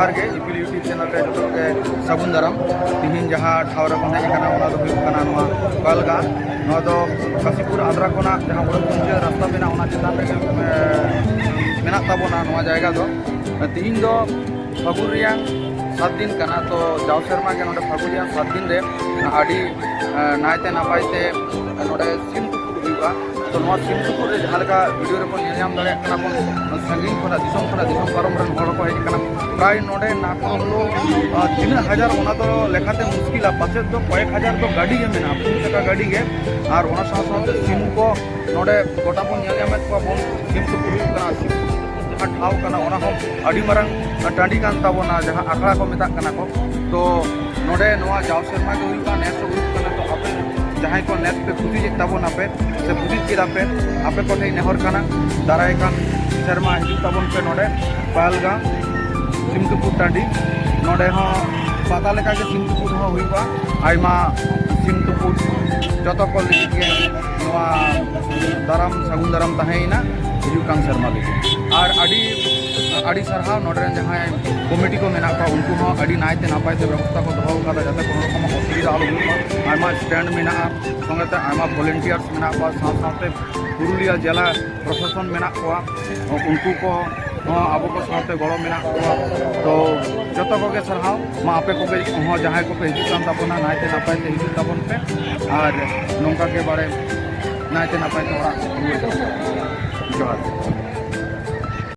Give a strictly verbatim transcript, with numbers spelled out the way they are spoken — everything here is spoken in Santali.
ᱡᱚᱦᱟᱨ ᱜᱮ, ᱤᱯᱤᱞ YouTube ᱪᱮᱱᱮᱞ ᱨᱮ ᱡᱚᱛᱚ ᱜᱮ ᱥᱟᱹᱜᱩᱱ ᱫᱟᱨᱟᱢ᱾ ᱛᱤᱦᱤᱧ ᱡᱟᱦᱟᱸ ᱴᱷᱟᱶ ᱨᱮᱵᱚᱱ ᱦᱮᱡ ᱟᱠᱟᱱᱟ, ᱚᱱᱟ ᱫᱚ ᱦᱩᱭᱩᱜ ᱠᱟᱱᱟ ᱱᱚᱣᱟ ᱯᱟᱞᱜᱟ᱾ ᱱᱚᱣᱟ ᱫᱚ ᱠᱟᱥᱤᱯᱩᱨ ᱟᱫᱽᱨᱟ ᱠᱷᱚᱱᱟᱜ ᱡᱟᱦᱟᱸ ᱵᱚᱲᱚ ᱯᱩᱧᱪᱟᱹ ᱨᱟᱥᱛᱟ ᱢᱮᱱᱟᱜᱼᱟ, ᱚᱱᱟ ᱪᱮᱛᱟᱱ ᱨᱮᱜᱮ, ᱮ, ᱢᱮᱱᱟᱜ ᱛᱟᱵᱚᱱᱟ ᱱᱚᱣᱟ ᱡᱟᱭᱜᱟ ᱫᱚ᱾ ᱛᱤᱦᱤᱧ ᱫᱚ ᱯᱷᱟᱹᱜᱩᱱ ᱨᱮᱭᱟᱜ ᱥᱟᱛ ᱫᱤᱱ ᱠᱟᱱᱟ, ᱛᱚ ᱡᱟᱣ ᱥᱮᱨᱢᱟ ᱜᱮ ᱱᱚᱰᱮ ᱯᱷᱟᱹᱜᱩᱱ ᱨᱮᱭᱟᱜ ᱥᱟᱛ ᱫᱤᱱ ᱨᱮ ᱟᱹᱰᱤ, ᱮ, ᱱᱟᱭᱛᱮ ᱱᱟᱯᱟᱭ ᱛᱮ ᱱᱚᱰᱮ ᱥᱤᱢ ᱛᱩᱯᱩᱫ ᱦᱩᱭᱩᱜᱼᱟ᱾ ᱛᱚ ᱱᱚᱣᱟ ᱥᱤᱢ ᱛᱩᱯᱩᱫ ᱨᱮ ᱡᱟᱦᱟᱸ ᱞᱮᱠᱟ ᱵᱷᱤᱰᱤᱭᱳ ᱨᱮᱵᱚᱱ ᱧᱮᱞ ᱧᱟᱢ ᱫᱟᱲᱮᱭᱟᱜ ᱠᱟᱱᱟ ᱵᱚᱱ, ᱥᱟᱺᱜᱤᱧ ᱠᱷᱚᱱᱟᱜ, ᱫᱤᱥᱚᱢ ᱠᱷᱚᱱᱟᱜ ᱫᱤᱥᱚᱢ ᱯᱟᱨᱚᱢ ᱨᱮᱱ ᱦᱚᱲ ᱦᱚᱸᱠᱚ ᱦᱮᱡ ᱟᱠᱟᱱᱟ᱾ ᱯᱨᱟᱭ ᱱᱚᱰᱮ ᱱᱟᱠᱚ ᱦᱤᱞᱳᱜ, ᱟ, ᱛᱤᱱᱟᱹᱜ ᱦᱟᱡᱟᱨ, ᱚᱱᱟ ᱫᱚ ᱞᱮᱠᱷᱟᱛᱮ ᱢᱩᱥᱠᱤᱞᱟ, ᱯᱟᱪᱮᱫ ᱫᱚ ᱠᱚᱭᱮᱠ ᱦᱟᱡᱟᱨ ᱫᱚ ᱜᱟᱹᱰᱤ ᱜᱮ ᱢᱮᱱᱟᱜᱼᱟ, ᱯᱩᱱ ᱪᱟᱠᱟ ᱜᱟᱹᱰᱤ ᱜᱮ᱾ ᱟᱨ ᱚᱱᱟ ᱥᱟᱶ ᱥᱟᱶᱛᱮ ᱥᱤᱢ ᱠᱚ ᱱᱚᱰᱮ ᱜᱚᱴᱟ ᱵᱚᱱ ᱧᱮᱞ ᱧᱟᱢᱮᱫ ᱠᱚᱣᱟ ᱵᱚᱱ, ᱥᱤᱢ ᱛᱩᱯᱩᱫ ᱦᱩᱭᱩᱜ ᱠᱟᱱᱟ᱾ ᱥᱤᱢ ᱛᱩᱯᱩᱫ ᱡᱟᱦᱟᱸ ᱴᱷᱟᱶ ᱠᱟᱱᱟ, ᱚᱱᱟ ᱦᱚᱸ ᱟᱹᱰᱤ ᱢᱟᱨᱟᱝ ᱴᱟᱺᱰᱤ ᱠᱟᱱ ᱛᱟᱵᱚᱱᱟ, ᱡᱟᱦᱟᱸ ᱟᱠᱷᱲᱟ ᱠᱚ ᱢᱮᱛᱟᱜ ᱠᱟᱱᱟ ᱠᱚ᱾ ᱛᱚ ᱱᱚᱰᱮ ᱱᱚᱣᱟ ᱡᱟᱣ ᱥᱮᱨᱢᱟ ᱜᱮ ᱦᱩᱭᱩᱜᱼᱟ, ᱱᱮᱥ ᱦᱚᱸ ᱦᱩᱭᱩᱜ ᱠᱟᱱᱟ᱾ ᱛᱚ ᱟᱯᱮ ᱡᱟᱦᱟᱸᱭ ᱠᱚ ᱱᱮᱥ ᱯᱮ ᱯᱩᱡᱟᱹᱭᱮᱫ ᱛᱟᱵᱚᱱᱟᱯᱮ ᱥᱮ ᱯᱩᱡᱟᱹ ᱠᱮᱫᱟ ᱯᱮ, ᱟᱯᱮ ᱠᱚ ᱴᱷᱮᱱ ᱱᱮᱦᱚᱨ ᱠᱟᱱᱟ, ᱫᱟᱨᱟᱭ ᱠᱟᱱ ᱥᱮᱨᱢᱟ ᱦᱤᱡᱩᱜ ᱛᱟᱵᱚᱱ ᱯᱮ ᱱᱚᱰᱮ ᱯᱟᱭᱟᱞᱜᱟ ᱥᱤᱢ ᱛᱩᱯᱩᱫ ᱴᱟᱺᱰᱤ᱾ ᱱᱚᱰᱮ ᱦᱚᱸ ᱯᱟᱛᱟ ᱞᱮᱠᱟᱜᱮ ᱥᱤᱢ ᱛᱩᱯᱩᱫ ᱦᱚᱸ ᱦᱩᱭᱩᱜᱼᱟ᱾ ᱟᱭᱢᱟ ᱥᱤᱢ ᱛᱩᱯᱩᱫ ᱡᱚᱛᱚ ᱠᱚ ᱞᱟᱹᱜᱤᱫ ᱜᱮ ᱱᱚᱣᱟ ᱫᱟᱨᱟᱢ, ᱥᱟᱹᱜᱩᱱ ᱫᱟᱨᱟᱢ ᱛᱟᱦᱮᱸᱭᱮᱱᱟ ᱦᱤᱡᱩᱜ ᱠᱟᱱ ᱥᱮᱨᱢᱟ ᱞᱟᱹᱜᱤᱫ᱾ ᱟᱨ ᱟᱹᱰᱤ, ᱟᱹᱰᱤ ᱥᱟᱨᱦᱟᱣ ᱱᱚᱰᱮ ᱨᱮᱱ ᱡᱟᱦᱟᱸᱭ ᱠᱚᱢᱤᱴᱤ ᱠᱚ ᱢᱮᱱᱟᱜ ᱠᱚᱣᱟ, ᱩᱱᱠᱩ ᱦᱚᱸ ᱟᱹᱰᱤ ᱱᱟᱭᱛᱮ ᱱᱟᱯᱟᱭ ᱛᱮ ᱵᱮᱵᱚᱥᱛᱷᱟ ᱠᱚ ᱫᱚᱦᱚ ᱟᱠᱟᱫᱟ, ᱡᱟᱛᱮ ᱠᱳᱱᱳ ᱨᱚᱠᱚᱢ ᱚᱥᱩᱵᱤᱫᱷᱟ ᱟᱞᱚ ᱦᱩᱭᱩᱜ ᱢᱟ᱾ ᱟᱭᱢᱟ ᱥᱴᱮᱱᱰ ᱢᱮᱱᱟᱜᱼᱟ, ᱥᱚᱸᱜᱮᱛᱮ ᱟᱭᱢᱟ ᱵᱷᱚᱞᱮᱱᱴᱤᱭᱟᱨᱥ ᱢᱮᱱᱟᱜ ᱠᱚᱣᱟ, ᱥᱟᱶ ᱥᱟᱶᱛᱮ ᱯᱩᱨᱩᱞᱤᱭᱟᱹ ᱡᱮᱞᱟ ᱯᱨᱚᱥᱟᱥᱚᱱ ᱢᱮᱱᱟᱜ ᱠᱚᱣᱟ, ᱩᱱᱠᱩ ᱠᱚ ᱦᱚᱸ ᱟᱵᱚ ᱠᱚ ᱥᱟᱶᱛᱮ ᱜᱚᱲᱚ ᱢᱮᱱᱟᱜ ᱠᱚᱣᱟ᱾ ᱛᱚ ᱡᱚᱛᱚ ᱠᱚᱜᱮ ᱥᱟᱨᱦᱟᱣ᱾ ᱢᱟ ᱟᱯᱮ ᱠᱚᱜᱮ ᱦᱚᱸ ᱡᱟᱦᱟᱸᱭ ᱠᱚᱯᱮ ᱦᱤᱡᱩᱜ ᱠᱟᱱ ᱛᱟᱵᱚᱱᱟ, ᱱᱟᱭᱛᱮ ᱱᱟᱯᱟᱭ ᱛᱮ ᱦᱤᱡᱩᱜ ᱛᱟᱵᱚᱱ ᱯᱮ ᱟᱨ ᱱᱚᱝᱠᱟ ᱜᱮ ᱵᱟᱲᱮ ᱱᱟᱭᱛᱮ ᱱᱟᱯᱟᱭ ᱛᱮ ᱚᱲᱟᱜ ᱨᱩᱣᱟᱹᱲ ᱛᱟᱵᱚᱱ ᱯᱮ᱾ ᱡᱚᱦᱟᱨ᱾